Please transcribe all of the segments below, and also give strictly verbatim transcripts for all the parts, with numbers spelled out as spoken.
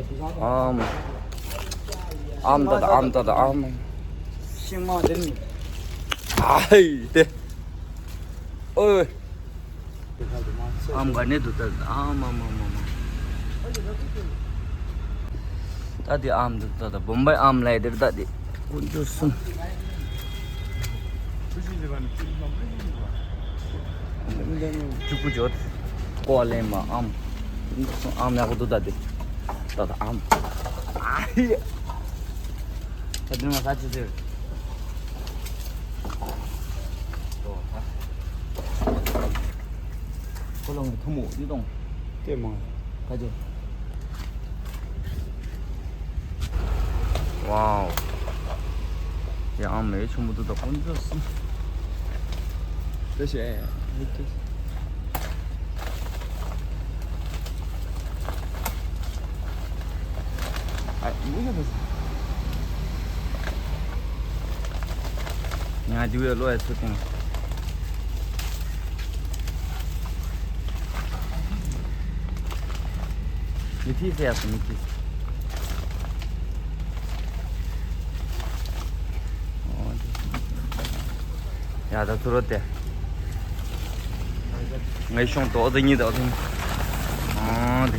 ཨམ། ཨམ་ད་ད་ཨམ་ད་ད་ཨམ། ཤིང་མ་དེ་ནི། ཨ་ཧེ་དེ། ཨོའི། ཨམ་ག་ནས་འདུག་ད་ཨམ་ཨམ་ཨམ་ཨམ། ད་དེ་ཨམ་འདུག་ད་ད་བོམ་བའི་ཨམ་ལས་དེར་ད་དེ་དཀོན་མཆོག་གསུམ། ཕྲུ་གུ་འཇོག་ཀོ་ལེན་མ་ཨམ། ཨམ་ཡག་པོ་འདུག་ད་དེ། ད་ད་ཨམ། ཨ་ཧི། ད་དེ་ནས་ང་ས་ཅི་ཟེར། ཁོ་ལོང་ཐུ་མོ་ཡི་དོང་། ལྟད་མོ། ཁ་ཅོ། ཝའོ། ཡ་ཨ་མའི་ཆུ་མོ་དུ་དང་དཀོན་མཆོག་གསུམ། ལྟ་ཤེས། ཨ་མི་ཡ་ད། ང་དེ་བས་ལོ་ཡ་ཚུར་བཏང་། མི་ཐིག་ཟེར་ཡག་སོ་མི་ཐིག། ཡ་ད་ཚུར་རོ་དེ། ངའི་ཤོང་དོག་དེ་གཉིས་དོག་དེ། ཨོ་དེ།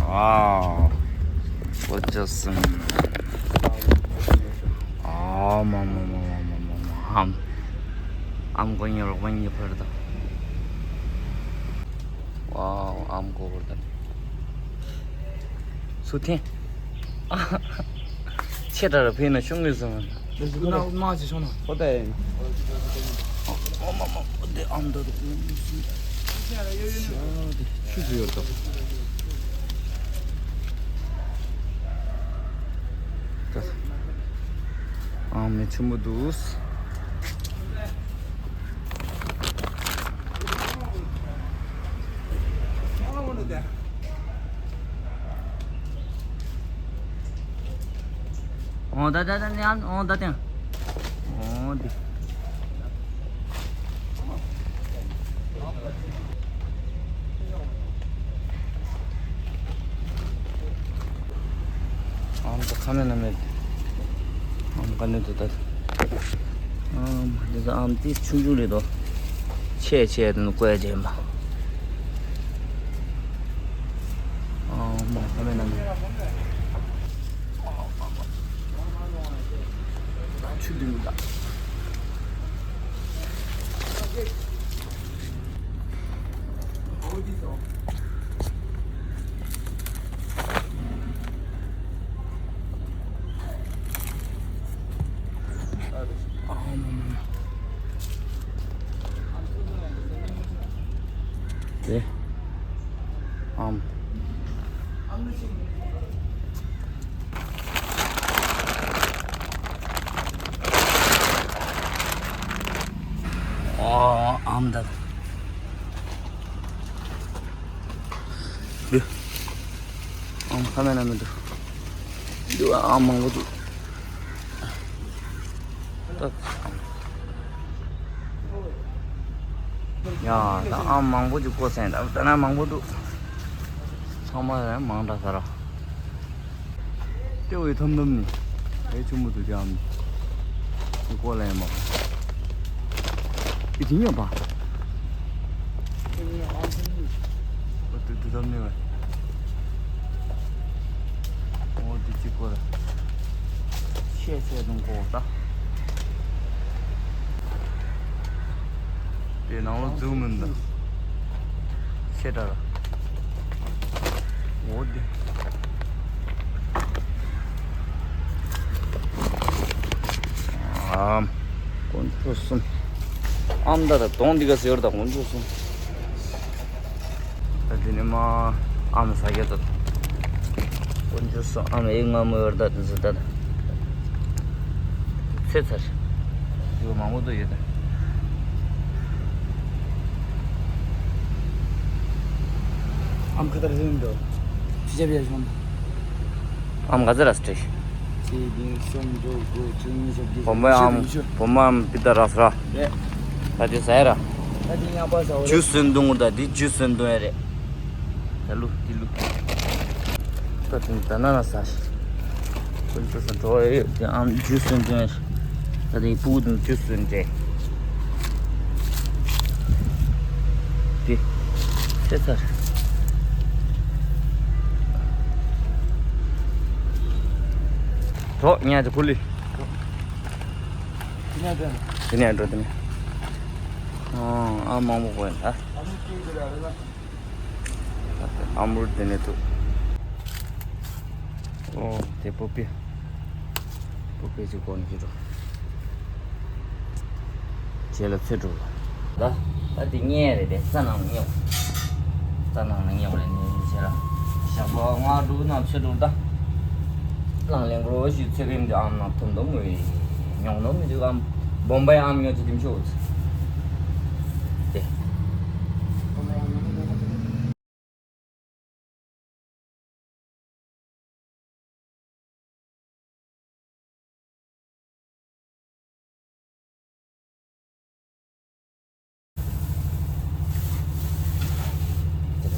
ཨ། ཨོ་ཅོ་སུན། ཨ་མ་མ་མ། ཨམ། ཨམ་གོ་ཉེ་རོགས་པ་ཉེ་ཕར་དང་། ཝའོ། ཨམ་གོ་བར་དང་། སུ་ཐེན། ཨ། ཆེ་དྲག་ར་ཕེ་ན་ཤོང་གི་སོང་། ལ་སུ་ན་མ་ཅི་ཤོང་ན། ཨོ་ཏེ། ཨོ་མ་མ་ཨོ་ཏེ་ཨམ་ད་དུ། ཆུ་ཟི་ཡོད་དོ། ཨ་མེ་ཆུ་མོ་འདུག། ཨོ་ད་ད་ད་ནི་ཨམ་ཨོ་ད་ཏེ། ཨོ་དེ། ཨམ་ད་ཁ་མེད་ན་མེད། ཨམ་ག་ནས་དུ་ད། ཨམ་དེ་ཚོ་ཨམ་དེ་ཆུང་ཆུང་རེད་དོ། ཆེ་ཆེ་དེ་ནི་བཀོད་རྒྱུ་ཡིན་པ། ཨམ་ཁ་མེད་ན་མེད། ཆུ་འདི་མི་ད། དེ། ཨམ། ཨོ་ཨམ་ད། འདི། ཨམ་ཁ་མེད་ན་མི་འདུག། འདི་ཨམ་མང་པོ་འདུག། ད། ཡ་ད་ཨམ་མང་པོ་ཅིག་བཀོད་ཟིན། ད་ད་ན་མང་པོ་འདུག། ཚང་མ་ཡང་མང་དྲགས་ས་ར། ལྟེ་བའི་ཐམ་ཐམ་ནི། ཨེ་ཆུ་མོ་དུ་ཀྱང་། ཀོ་ལ་ཡ་མ། ཨི་ཐི་ཉོ་པ། ཨ་དུ་དུ་ཐམ་ནི་བ། ཨོ་དུ་ཅི་ཀོ་ལ། ཤེས་ཤེས་དུང་ཀོ་ད། དེ་ནང་ལོ་འཛུགས་མིན་ད། ཤེས་དྲ་ར། འོ་དེ། ཨམ། དཀོན་མཆོག་གསུམ། ཨམ་ད་ད་གདོང་འདི་ག་ཟེར་ད་དཀོན་མཆོག་གསུམ། ད་འདི་ནི་མ་ཨམ་ཟ་རྒྱ་ད། དཀོན་མཆོག་གསུམ། ཨམ་ཨེ་ང་མོ་ཡོར་ད་དུ་ཟེར་ད། ཚེ་ཚར། འདི་མང་པོ་འདུག་ཡོད་ད། ཨམ་ཁ་ཏར་ཟིན་འདུག། ཅི་བྱ་བྱ་བྱུང་། ཨམ་ག་ཚ་ར་སྟེ། གཅིག་གཉིས་གསུམ་དྲུག་དགུ་བཅུ་གཉིས་བཞི་བཅུ་བོ་མོ་ཨམ་བཅུ་བོ་མོ་ཨམ་པི་ཏ་ར་ས་ར། རེད། ད་དེ་ཟ་ཡ་ར། ད་དེ་ཉག་པ་ཟ་བ་རེད། ཇུས་སུན་དུང་ད་དེ་ཇུས་སུན་དུང་ཡ་རེད། ད་ལུ་དེ་ལུ། ད་དེ་ད་ན་ན་ས་ཞིག་ཁོ་ཚོ་ས་འགྲོ་ཡོད་དེ་ཨམ་ཇུས་སུན་དྲན། ད་དེ་སྤུ་གུ་དང་ཇུས་སུན་དྲན། དེ་ཚེ་ཚར། གྲོགས་ཉལ་དེ་ཁུ་ལི། དེ་ནས་འགྲོ་དེ་ནས། ཨ་མང་པོ་གོ་ཡིན་ད། ཨ་མུར་དེ་ནས་ཐུག་ཨོ་དེ་པོ་པི། པོ་པི་ཅིག་གོ་ནི་ཅི་འགྲོ། ཁྱེད་ལ་ཚེ་འགྲོ་ལ། ད་ད་དེ་ཉལ་རེད་དེ་རྩ་ནང་ལ་ཉལ། རྩ་ནང་ལ་ཉལ་རེད་ནི་ཁྱེད་ར། ཞག་པོ་ང་འགྲོ་ན་ཚེ་འགྲོ་ད། ལང་ལེང་གོ་ཞིག་ཚེ་རིམ་དེ་ཨམ་ནང་ཐུམ་དུ་མོ་ཡི་ཉོང་ནོ་མི་འདུག་ཨམ། བོམ་བའི་ཨམ་ཉོ་ཅི་དིམ་ཤོག་དེ།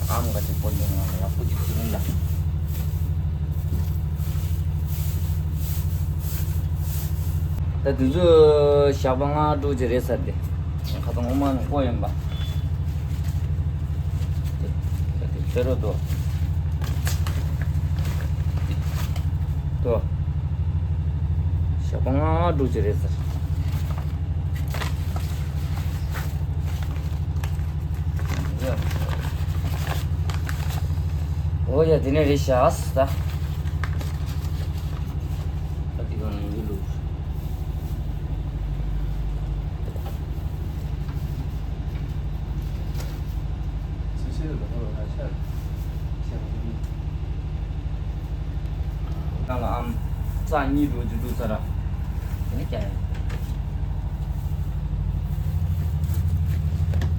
ཨམ་ག་ཅིག་པོ་ཡིན་ན་ཡག་པོ་ཅིག་ཞིག་ཡིན་ལ། ད་དུས་ཚོད་ཞག་པ་ལྔ་དྲུག་ཅིག་རེད་ཟེར་ཏེ། ཁ་སང་ངོ་མ་ནས་བསྐོ་ཡིན་པ། ད་དེ་ཕེ་རོ་དོ། དོ། ཞག་པ་ལྔ་དྲུག་ཅིག་རེད་ཟེར། ཨོ་ཡ་དེ་ནས་རེད་ཤག་ད། ད་དེ་གང་ཡིན་གི་ལུགས། ཁང་ལ་ཨམ། རྩ་གཉིས་འགྲོ་རྒྱུ་འདུག་ས་ར། དེ་ནི་ཀྱང་ཡིན།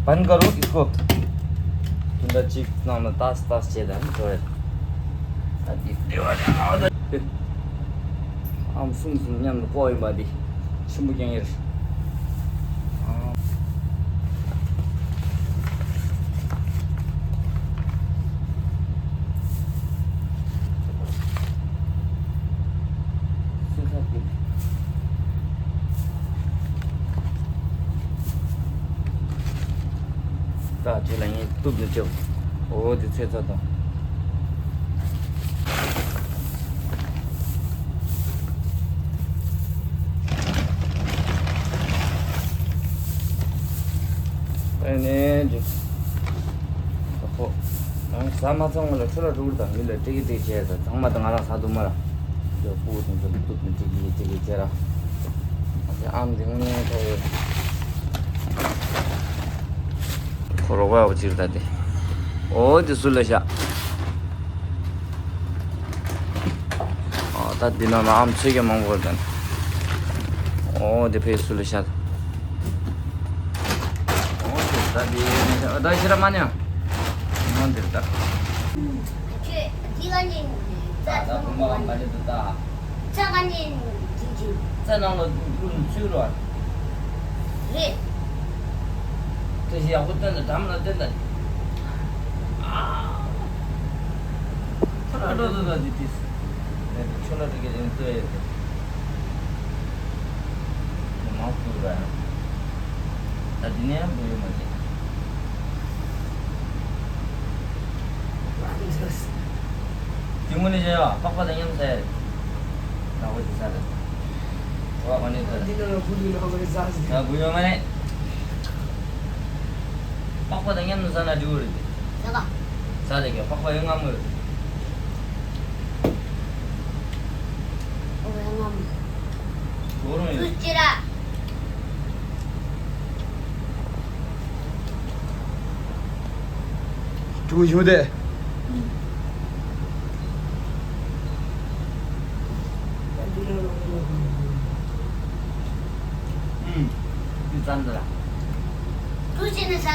बंद करो इसको। དུང་ད་གཅིག་ནང་ལ་ཏག་ཏག་བྱས་ད་འགྲོ་ཡ། ཨ་དེ་དེ་བ་ནི་ཨ་ད། ཨམ་གསུམ་གསུམ་མཉམ་དུ་ཕོག་ཡིན་པ་འདི་ཆེན་པོ་རྐྱང་ཡིན། ད་དེ་ལ་ངས་གཏུབ་ནས་བཅོས། འོ་དེ་ཚེ་ཚ་དང་། ཨ་ནེ་འདི། ཨ་ཁོ། ཡང་ཟ་མ་ཚང་བ་ལ་ཁྲོ་ལ་འགྲོ་གི་དང་མི་ལ་ཏྲིག་ཏྲིག་བྱས་ད་ཚང་མ་ད་ང་རང་ཟ་འདུག་མ་ར། ཡོ་སྤུ་གུ་དང་ཚོ་ལ་གཏུབ་ནས་ཏྲིག་ཏྲིག་བྱས་ར། ཨ་ཨམ་དེ་ངོ་ནས་ཁོ་ཡོད། ཁོ་རོགས་པ་བ་ཅིར་ད་དེ། འོ་དེ་སུ་ལ་བཞག་ཨ་ད་འདི་ནང་ལ་ཨམ་ཚོད་ཀྱང་མང་པོ་ཡོད་དང་། འོ་དེ་ཕེ་སུ་ལ་བཞག་འོ་དེ་ད་དེ་ད་ཤི་ར་མ་ཉ། འོ་དེ་ད། ཁྱོད་འདི་ག་ནས་ད་ད་བུ་མ་མ་ནི་དུ་ད། ཚ་ག་ནས་འཇིག་འཇིག་རྩ་ནང་ལ་ཀུན་ཚུད་རོ། རེད། དེ་བཞིན་ཡག་པོ་བསྟན་ཏེ་འགྲམ་ལ་བསྟན་ཏེ། ཨ། ཁོ་ལ་འགྲོ་འདུག་ད་འདི་དེ། ནས་དེ་ཆོ་ལ་དེ་ག་ཡིན་ལྟོས་ཡོད་དེ། དེ་མང་བོ་ར་ཡང་། ད་འདི་ནས་ཡང་འགྲོ་ཡོད་མ་རེད། དེ་དངོས་གནས་བྱས་ཡོད་པགས་པ་དང་མཉམ་ཟ་ཡ་རེད། ནག་པོ་ཞིག་ཟ་རེད། བ་ག་ནས་ཟ་རེད། འདི་ནང་ལ་བུ་འདུག་ནག་པོ་རེད་ཟ་ཟེར། ཟ་དགོས་ཡོད་མ་རེད། པགས་པ་དང་མཉམ་དུ་ཟ་ན་འགྲིག་གི་རེད། ཟ་ག་ཟ་རེད་ཀྱི་པགས་པ་ཡོད་ངམ་ཡོད། ཨོ་ཡོད་ངམ། ལོ་རུང་ཡོད། ཅི་ར། ཅུང་ཞུ་དེ། ཨུམ། འདི་ཙམ་དུ་ལ། ཏུ་ཅི་ནི་ས་ལ།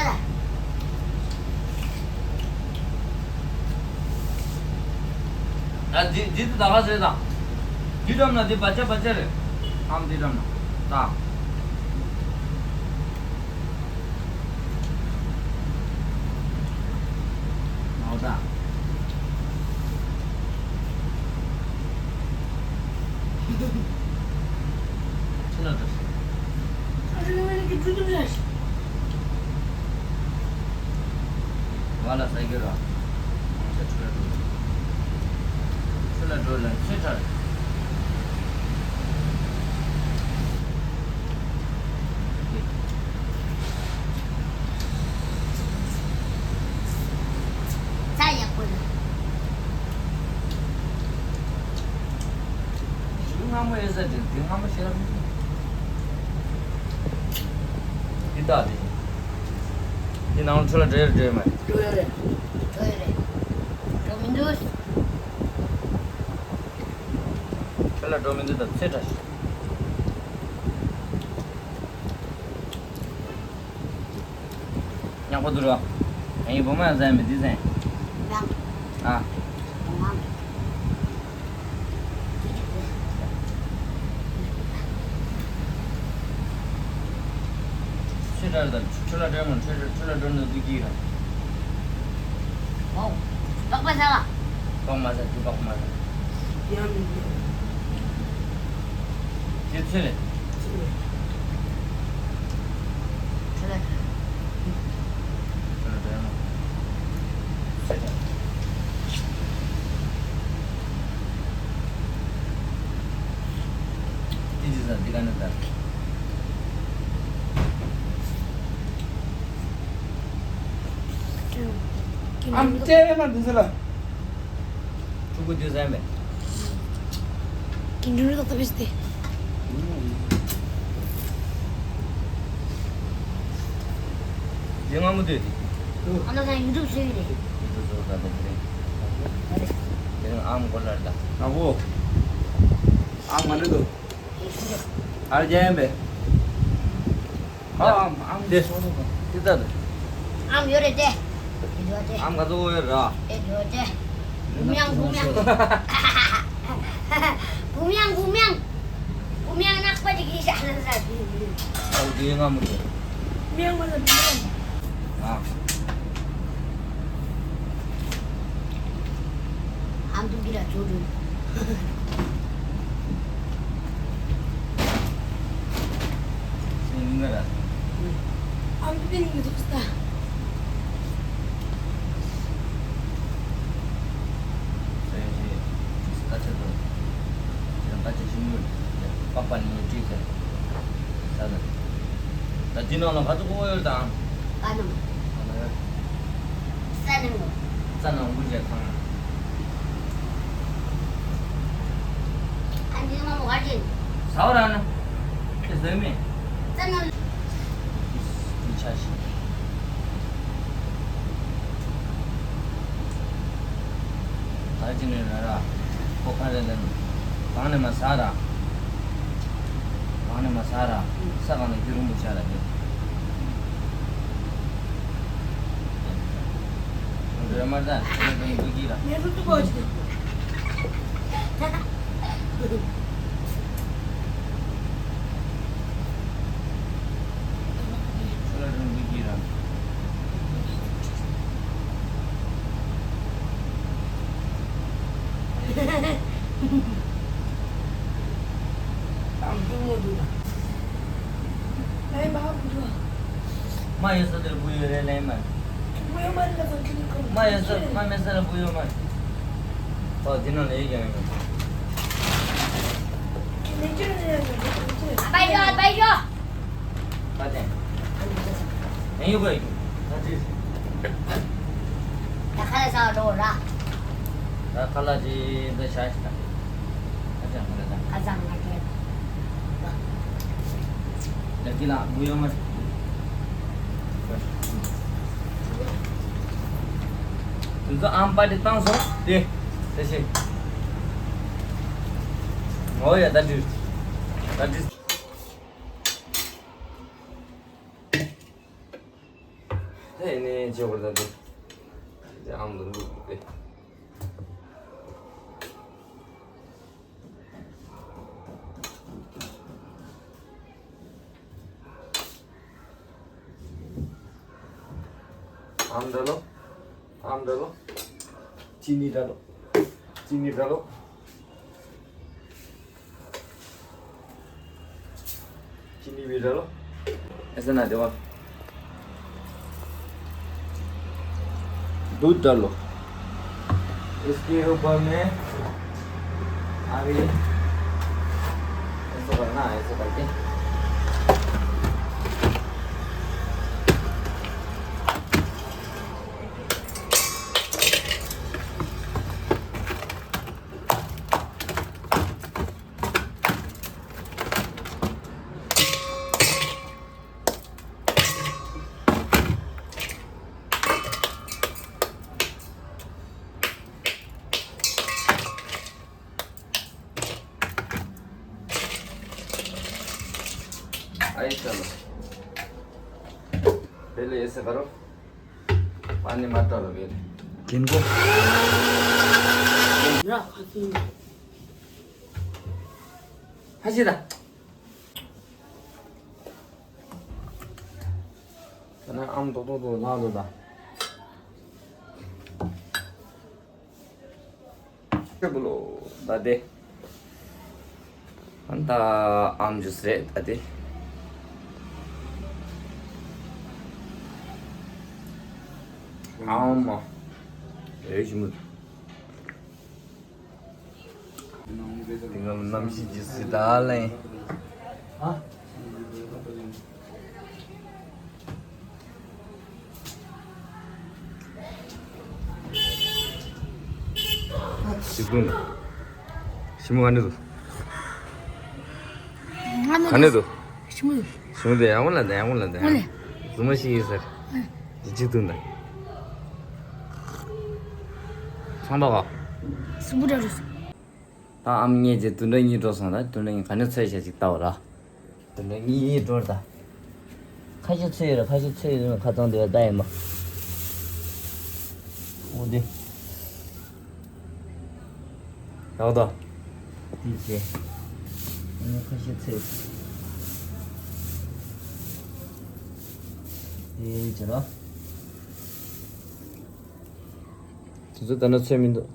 ད་འདི་འདི་དུ་ད་ག་ཟེར་དང་། འདི་འགྲམ་ན་འདི་བ་ཅ་བ་ཅ་རེད། ཨམ་འདི་འགྲམ་ན་ད། མའོ་ད། ཆུ་ལ་འགྲོ། ང་ལ་ཟ་རྒྱུ་ར། ཆུ་ལ་འགྲོ། ཆུ་ལ་འགྲོ་ལ་ཚོད་ཁྲར། ས་ཡག་པོ་ལ། ཞུ་སྔ་མོ་ཡོད་ས་དེ་དེ་སྔ་མོ་ཤེས་རབ་མི་འདུག་འདི་ལྟ་དེ། འདི་ནང་ཁྲོད་ལ་འགྲོ་ཡ་འགྲོ་ཡ་མ་རེད། འགྲོ་ཡ་རེད། འགྲོ་ཡ་རེད། འགྲོ་མི་འདུག་ཁྲོད་ལ་འགྲོ་མི་འདུག་ད་ཚེ་དྲག་ཉག་པ་འདུག་རོ། ཨ་ཡིན་བུ་མོ་ཡང་ཟ་ཡ་མེད་འདི་ཟ་ཡ། ཡང་། ཨ། ཡང་། ཆོས་གྲྭར་དང་ཆོས་ལ་འགྲོ་མ་ཆོས་ཆོས་ལ་འགྲོ་ན་སྡུག་གི་ར། ཨོ། པགས་པ་ཟ་ལ། པགས་མ་ཟ་དུ་པགས་མ་ཟ། ཡང་མི་འདུག་དེ་ཚོད་རེད། ཁྱོད་ལ་ཁྱོད་ལ་འདྲ་མོ། ཚོད་རེད། དེ་ཅི་ཟ་འདི་ག་ནས་ད། ཨམ་ཅེ་རེ་མ་འདི་ཟེར་ལ། ཕྲུ་གུ་དུས་ཟན་མེད། ཀིན་ཌར་ཏག་ཏག་བེད་སྟེ། དེ་སྔ་མོ་དུས་དེ། ཨ་ན་ད་ཡུ་ཊུབ་བཟོས་ཡོད་རེད། ཡུ་ཊུབ་བཟོས་ད་ད་དེ་རེད། དེ་རིང་ཨམ་གོ་ལར་ད། ཨ་བོ། ཨམ་མ་ནི་དུ། ཨར་རྒྱ་ཡན་པས། ཨ་ཨམ་ཨམ་དེ། དེ་ལྟ་དེ། ཨམ་ཡོད་རེད་དེ། དེ་ཡོད་དེ། ཨམ་ག་ཚོད་ཡོད་ར། དེ་ཡོད་དེ། བུམ་ཡང་བུམ་ཡང་། བུམ་ཡང་བུམ་ཡང་། བུམ་ཡང་ནག་པ་ཅིག་གིས་ཤ་ན་ཟ་གི། ཨོ་དེ་ང་མི་དེ། བུམ་ཡང་མ་ཟ་བུམ་ཡང་། ཨ། ཨམ་དུ་གི་ར་ཅོ་རུ། སེམས་ངར། ཨམ་དུ་གི་ནི་འདུག་ས། སེམས་ཞེ། ས་ཆ་དུ། ཡང་ད་ཅི་ཞིམ་ཡོད། པགས་པ་ནི་ཡོད་ཅི་ཟེར། ས་ལ། ད་འདི་ནང་ལ་ག་ཚོད་གོ་ཡོད་དང་། ཨ་ནམ། ཨ་ནམ། ས་ནང་ལོ། ས་ནང་དབུ་འབྱེད་ཁང་། ཨ་ནི་ང་མོ་ག་ཅིན། ས་བ་ར་ན། ཁེ་ཟེར་མེད། ས་ནང་། འདི་ཆ་ཞིག་ད་ཅི་ནས་ན་ར། ཁོ་ཁ་རེ་ལེན། གང་ནས་མ་ཟ་ར། གང་ནས་མ་ཟ་ར། ས་གང་ནས་རྒྱུ་རིན་པོ་ཆེ་ར་ནི། རེ་མ་ད་རེ་མ་ད་འདུག་གི་ར། ངས་སུ་ཏུ་གོ་ཅི། མ་ཡོད་ས་དེར་བུ་ཡོད་རེད་ལན་མ། མ་ཡོད་ས་མ་མེད་ས་ལ་བུ་ཡོད་མ། ཨོ་དེ་ནང་ལ་ཡོད་ཀྱང་ཡོད། ཨ་པའི་ཡོ། ཨ་པའི་ཡོ། ད་དེ། ཨེ་ཡོད་གོ་ཡོད། ད་དེ། ད་ཁ་ལ་ས་འགྲོ་ར། ད་ཁ་ལ་ཅི་འདི་ཤ་ཤ། ཁ་ཅང་མ་རེད་ད། ཁ་ཅང་མ་རེད། ད་དེ་ལ་བུ་ཡོད་མ། དེ་ཚོ་ཨམ་པ་དེ་བཏང་སོང་དེ། དེ་ཤེས། ངོ་ཡ་ད་དྲིས། ད་དྲིས། དེ་ནས་བྱེད་པར་ད་དེ། དེ་ཨམ་དུ་འདུག་དེ། ཨམ་འདྲ་ལོ། ཨམ་འདྲ་ལོ། ཅི་ནི་འདྲ་ལོ། ཅི་ནི་འདྲ་ལོ། चीनी भी डालो। ऐसा ना देवा। दूध डालो। इसके ऊपर में अभी ऐसा करना है, ऐसा करके। ऐसा लो। पहले ऐसा करो। पानी मत डालो पहले। किनको? हंसी दा। ད་ནི་ཨམ་ཏོག་ཏོག་ཏོག་ལྷག་ལོ་ད། ཁྱོད་བུ་ལོ་ད་དེ། ཨན་ད་ཨམ་ཇུས་རེད་ད་དེ། ཨམ་མ། རེ་ཞིམ་མོ། དེ་སྔ་གནམ་གཤིས་ཇི་སྲིད་ད་ལེན། ཧ། ཞིག་ཀུན། ཞིམ་མོ་ག་ནས་འདུག་ག་ནས་འདུག་ཞིམ་མོ། ཞིམ་མོ་དེ་ཡང་ལ་དེ་ཡང་ལ་དེ་ཡང་། ཟུ་མ་ཞིག་ཡིན་ཟེར། ཡི་གཅིག་ཏུ་འདི། ཚང་ད་ག་སུ་བུ་འདྲ་རུ། ད་ཨམ་ངེད་ཀྱི་དུད་འགྲོ་གཉིས་འགྲོ་སོང་ད་དུད་འགྲོ་གཉིས་ག་ནས་འཚོལ་བྱ་ཞིག་ལྟ་བ་ར། དུད་འགྲོ་གཉིས་འགྲོ་ད། ཁ་ཤས་འཚོལ་ཡོད་ར་ཁ་ཤས་འཚོལ་ཡོད་ར་ཁ་ཚང་དེ་བ་ད་ཡིན་མ། འོ་དེ། ཡག་ད། དེ་བྱས། ཨ་ནི་ཁ་ཤས་འཚོལ། དེ་བྱས་ལ། དེ་ཚོ་ད་ནི་འཚོལ་མི་འདུག་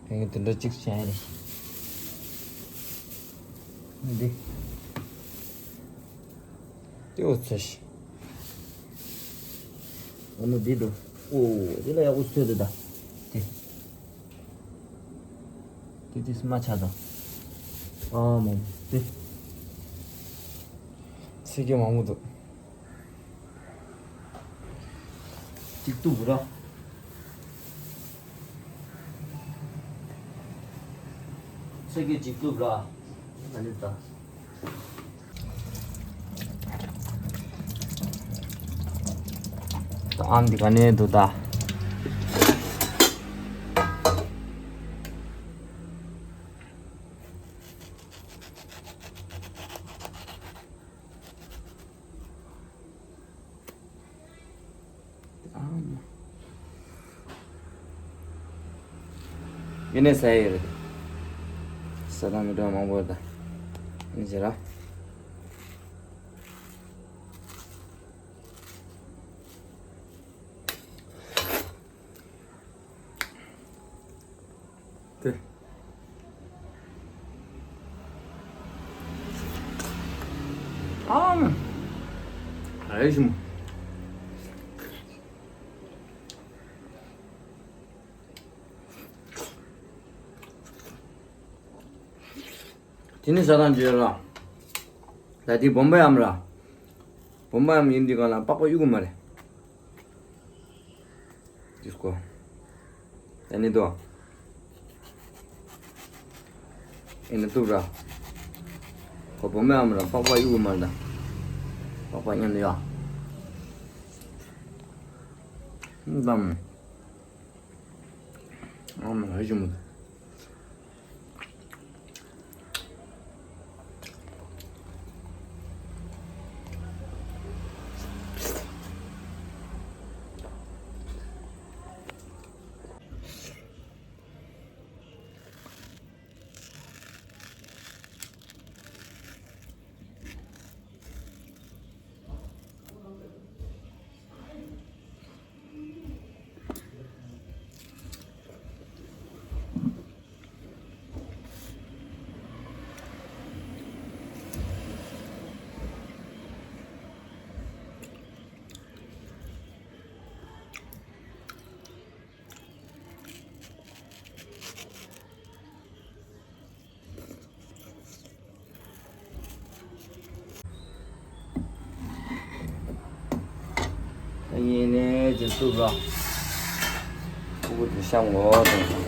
དེ་ངས་དེ་འདྲ་གཅིག་བྱས་རེད། འདི། དེ་འོ་ཚེ་ཤི། འོ་ནི་འདི་འདུག་ཨོ། འདི་ལ་ཡག་པོ་ཚོས་འདུག་ད། དེ། དེ་དེ་སྨ་ཆ་དང་། ཨ་མ་དེ། ཚེ་གེ་མང་པོ་འདུག་གཅིག་བཏུབ་ར། ཚེ་གེ་གཅིག་བཏུབ་ར། ཨ་ནི་ད། ཨ་འདི་ག་ནས་འདུག་ད། ཡིན་ནའི་ཟ་ཡི་རེད། ཟ་དང་མི་འདྲ་མང་པོ་རེད་ད། ཡིན་ཟེར་ར། དེ། ཨ་མ། ཨེ་ཞིམ། དེ་ནི་ཟ་དང་བརྗོད་ལ། ད་དེ་བོམ་པའི་ཨམ་ར། བོམ་པའི་ཨམ་ཡིན་དུས་གང་ལ་པགས་པ་གཡུག་གི་མ་རེད། དེ་སྐོ། ད་ནི་དོ། ཨེ་ནི་བཏུབ་ར། ཁོ་བོམ་པའི་ཨམ་ར་པགས་པ་གཡུག་གི་མ་རེད་ད། པགས་པ་མཉམ་དུ་ཡ། ཨམ། ཨ་མ་ཧ་ཅང་མོ། ཡིན་ནས་ཅི་བཏུབ་ལ། ཕྲུ་གུ་དེ་བཤམས་འོ་དང་།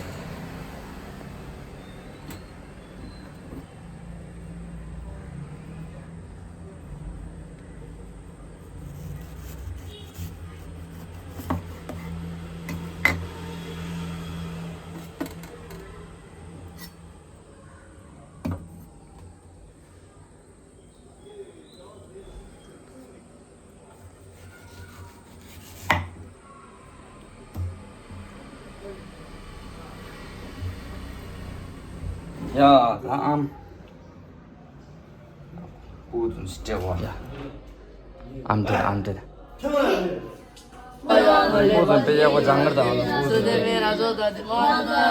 ཡ་ད་ཨམ། ཨུ་དུ་སྤྲེའུ་ཡ། ཨམ་དེ་ཨམ་དེ། ཨུ་དུ་པེ་ཡ་གོ་ཇང་གར་དང་ཨུ་དུ།